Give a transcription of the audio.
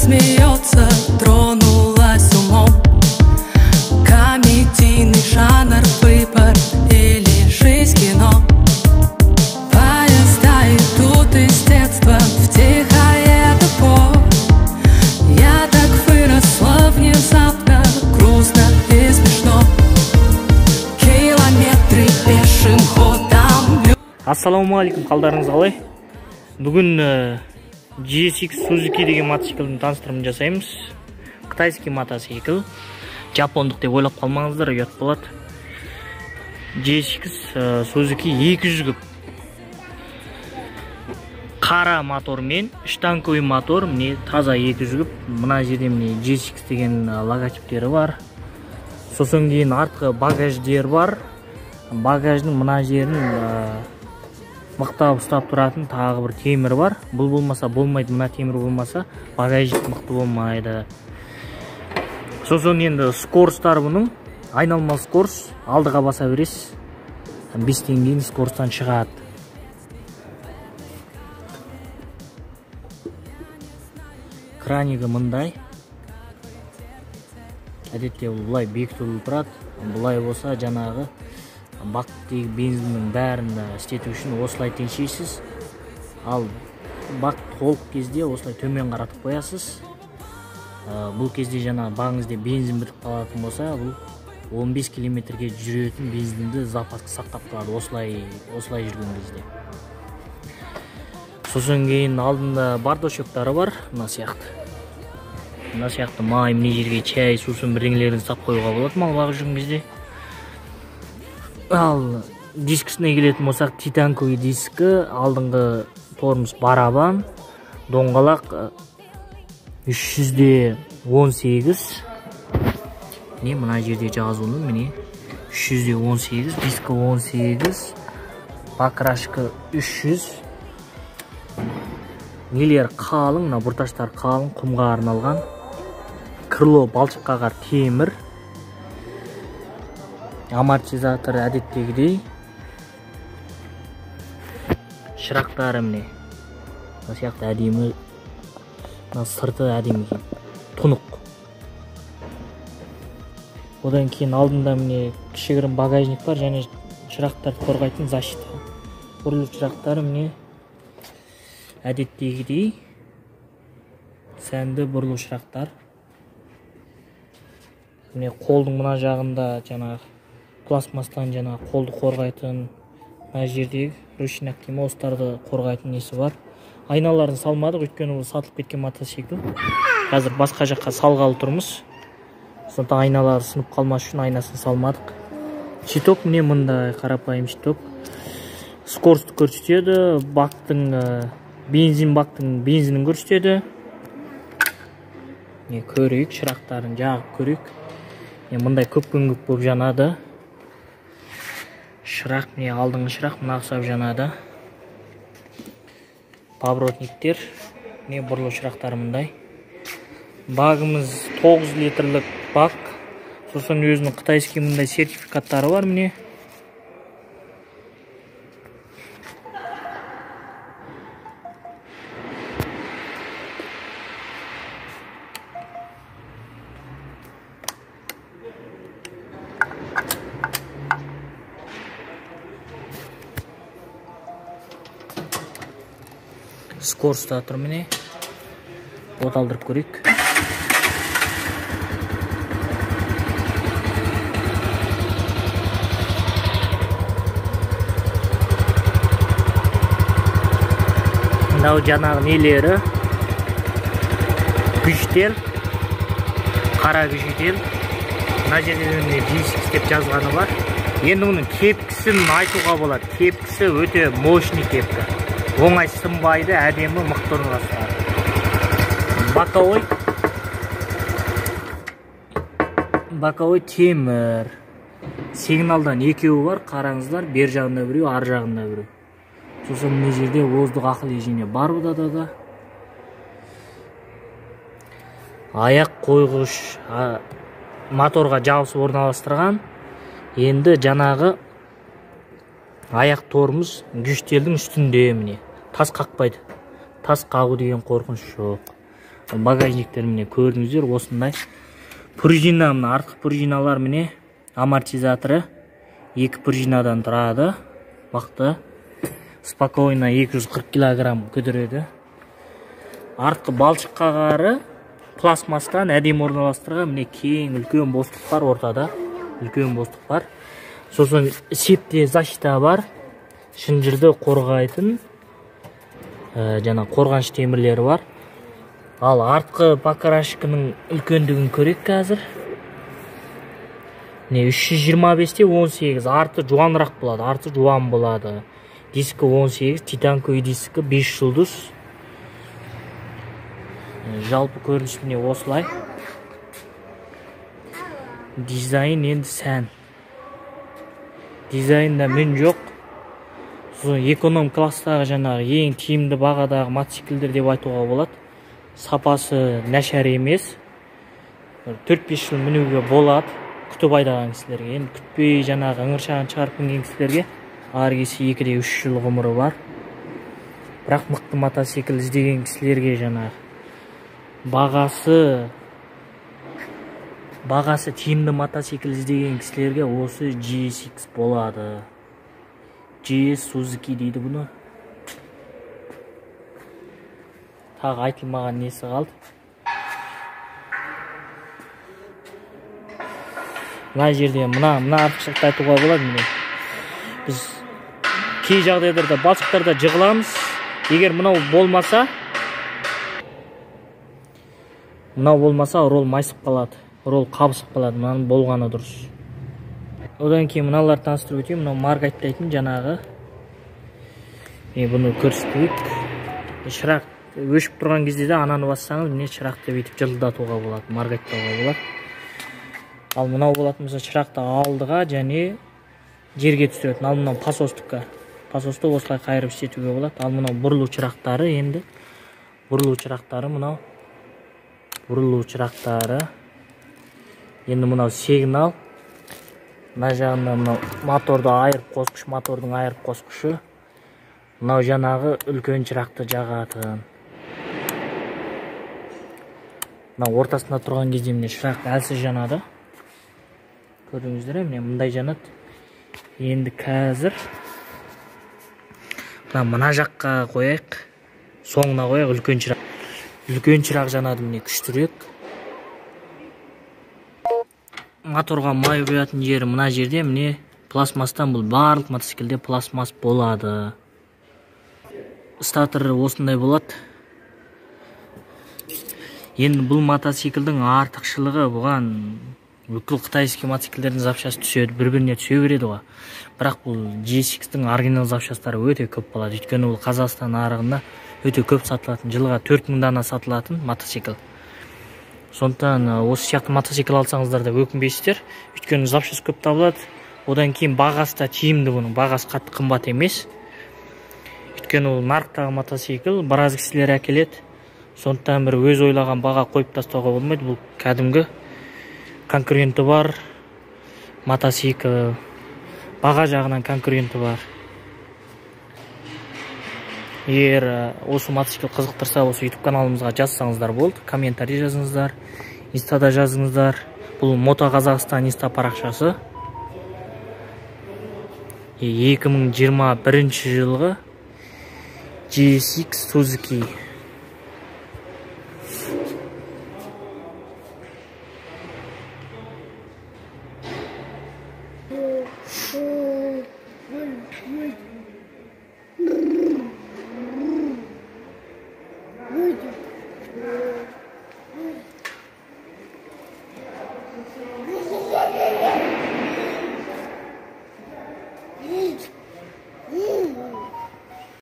смеется, тронулась умом. Комедийный жанр, выбор или жизнь кино. Поезда идут из детства в тихое депо. Я так выросла внезапно, грустно и смешно. Километры пешим ходом. Ассалаумағалейкум, қалдарыңыз қалай? Бүгін GSX Suzuki деген мотоциклдің таныстырымын жасаймыз. Қытайский мотоцикл. Жапондық деп ойлап қалмаңыздар, ұят болады. GSX Suzuki 200 куб. Қара мотормен, штанговый мотор, міне таза 200 куб. Мына жерде міне GSX деген логотиптері бар. Сосын кейін артқы багаждер бар. Багаждың мына жерін мықтап ұстап тұратын тағы бір темір бар. Бұл болмаса болмайды, мына темір болмаса багажник мықты болмайды. Сосын енді скоростар бұның айналма скорость, алдыға баса бересіз. 5-тен кейін скоростан шығады. Кранигі мындай. Әдетте бұл былай бекітіліп тұрады. Былай болса жаңағы бактегі бензиннің бәрін істету үшін осылай теңшейсіз. Ал бак толық кезде осылай төмен қаратып қоясыз. Бұл кезде жаңа багыңызда бензин бітіп қалатын болса, бұл 15 километрге жүретін бензинді запасқа сақтап қалады осылай жүрген кезде. Сосын кейін алдында бардачоктары бар, мына сияқты. Мына сияқты май, мына жерге чай, сусын бірдеңелерін сап қоюға болады мал бағып жүрген кезде. Ал дискісіне келетін болсақ, титанковый дискі, алдыңғы тормоз барабан, доңғалақ 318. Міне мына жерде жазулы, міне 318, дискі 18, покрашка 300. Нелер қалың, мына бұрташтар қалың, құмға арналған. Крыло балшық қағар темір. Амортизатор әдеттегідей. Шырақтары міне. Мына сияқты әдемі, мына сырты әдемі екен, тұнық. Одан кейін алдында міне кішігірім багажник бар және шырақтарды қорғайтын защита. Бұрылу шырақтары міне әдеттегідей сәнді бұрылу шырақтар. Міне қолдың мына жағында жаңағы пластмастан жаңағы қолды қорғайтын, мына жердегі ручник деймін, осыларды қорғайтын несі бар. Айналарын салмадық, өйткені ол сатылып кеткен мотоцикл. Қазір басқа жаққа салғалы тұрмыз. Сондықтан айналары сынып қалмас үшін айнасын салмадық. Щиток міне мындай қарапайым щиток. Скоростьті көрсетеді, бактың, бензин бактың бензинін көрсетеді. Міне көрейік, шырақтарын жағып көрейік. Міне мындай көк-көк болып жанады. Шырақ міне алдыңғы шырақ мына ұқсап жанады. Поворотниктер, міне бұрылу шырақтары мындай. Багымыз 9 литрлік бак. Сосын өзінің қытайский мындай сертификаттары бар міне. Скоростта тұр міне. От алдырып көрейік. Мынау жаңағы нелері? Күштел, қара күштел. Мына жерде міне GSX деп жазғаны бар. Енді бұның тепкісін айтуға болады. Тепкісі өте мощный тепкі. Оңай сынбайды, әдемі, мықты орналасқан. Боковой темір. Сигналдан екеуі бар, қараңыздар, бер жағында біреу, ар жағында біреу. Сосын мына жерде воздух охлаждение бар бұда да. Аяқ қойғыш моторға жабысып орналастырған. Енді жаңағы аяқ тормоз күштелдің үстінде міне. Тас қақпайды. Тас қағу деген қорқыныш жоқ. Багажниктер міне көрдіңіздер осындай. Пружина, мына артқы пружиналар міне амортизаторы 2 пружинадан тұрады. Мықты. Спокойно 240 килограмм көтереді. Артқы балшық қағары пластмастан әдемі орналастырған. Міне кең үлкен бостық бар ортада. Үлкен бостық бар. Сосын септе защита бар. Шынжырды қорғайтын жаңа қорғаныш темірлері бар. Ал артқы покрашканың үлкендігін көрейік қазір. Міне 325-те 18, арты жуанырақ болады, арты жуан болады. Дискі 18, титан көй дискі 5 жұлдыз. Жалпы көрініс міне осылай. Дизайн енді сән. Дизайнда мін жоқ. Сосын эконом класстағы жаңағы ең тиімді бағадағы мотоциклдер деп айтуға болады. Сапасы нашар емес. 4-5 жыл мінуге болады. Күтіп айдаған кісілерге. Енді күтпей жаңағы ыңыршағын шығарып мінген кісілерге ары келсе 2-3 жыл ғұмыры бар. Бірақ мықты мотоцикл іздеген кісілерге жаңағы бағасы тиімді мотоцикл іздеген кісілерге осы GSX болады. GS Suzuki дейді бұны. Тағы айтылмаған несі қалды. Мына жерде мына артықшылықты айтуға болады. Міне біз кей жағдайларда балшықтарда жығыламыз. Егер мынау болмаса рол майысып қалады, рол қабысып қалады. Мынаның болғаны дұрыс. Одан кейін мыналарды таныстырып өтейін. Мынау маргайттайтын жаңағы. Міне бұны көрсетейік. Шырақ өшіп тұрған кезде де ананы бассаңыз, міне шырақты бүйтіп жылдатуға болады, маргайттауға болады. Ал мынау болатын болса шырақты алдыға және жерге түсіретін. Ал мынау посостыққа. Пососты осылай қайырып істетуге болады. Ал мынау бұрылу шырақтары енді. Бұрылу шырақтары мынау. Бұрылу шырақтары. Енді мынау сигнал. Мына жағында мынау моторды айырып қосқыш, мотордың айырып қосқышы. Мынау жаңағы үлкен шырақты жағатын. Мынау ортасында тұрған кезде міне шырақ әлсіз жанады. Көрдіңіздер, міне мындай жанады. Енді қазір мына жаққа қояйық. Соңына қояйық үлкен шырақ. Үлкен шырақ жанады міне күштірек. Моторға май құятын жері мына жерде міне пластмастан, бұл барлық мотоциклде пластмас болады. Статоры осындай болады. Енді бұл мотоциклдің артықшылығы, бұған бүкіл қытайский мотоциклдердің запчасты түседі, бір-біріне түсе береді ғой. Бірақ бұл GSX-тің оригинал запчастары өте көп болады. Өйткені бұл Қазақстан нарығында өте көп сатылатын, жылға 4000 дана сатылатын мотоцикл. Сондықтан осы сияқты мотоцикл алсаңыздар да өкінбейсіздер. Өйткені запчасть көп табылады. Одан кейін бағасы да тиімді, бұның бағасы қатты қымбат емес. Өйткені ол нарықтағы мотоцикл, біраз кісілер әкеледі. Сондықтан бір өз ойлаған баға қойып тастауға болмайды. Бұл кәдімгі конкуренті бар мотоцикл, баға жағынан конкуренті бар. Егер осы мотоцикл қызықтырса, осы YouTube каналымызға жазсаңыздар болды, комментарий жазыңыздар, инстада жазыңыздар. Бұл Мото Қазақстан инста парақшасы. 2021 жылғы GSX Suzuki.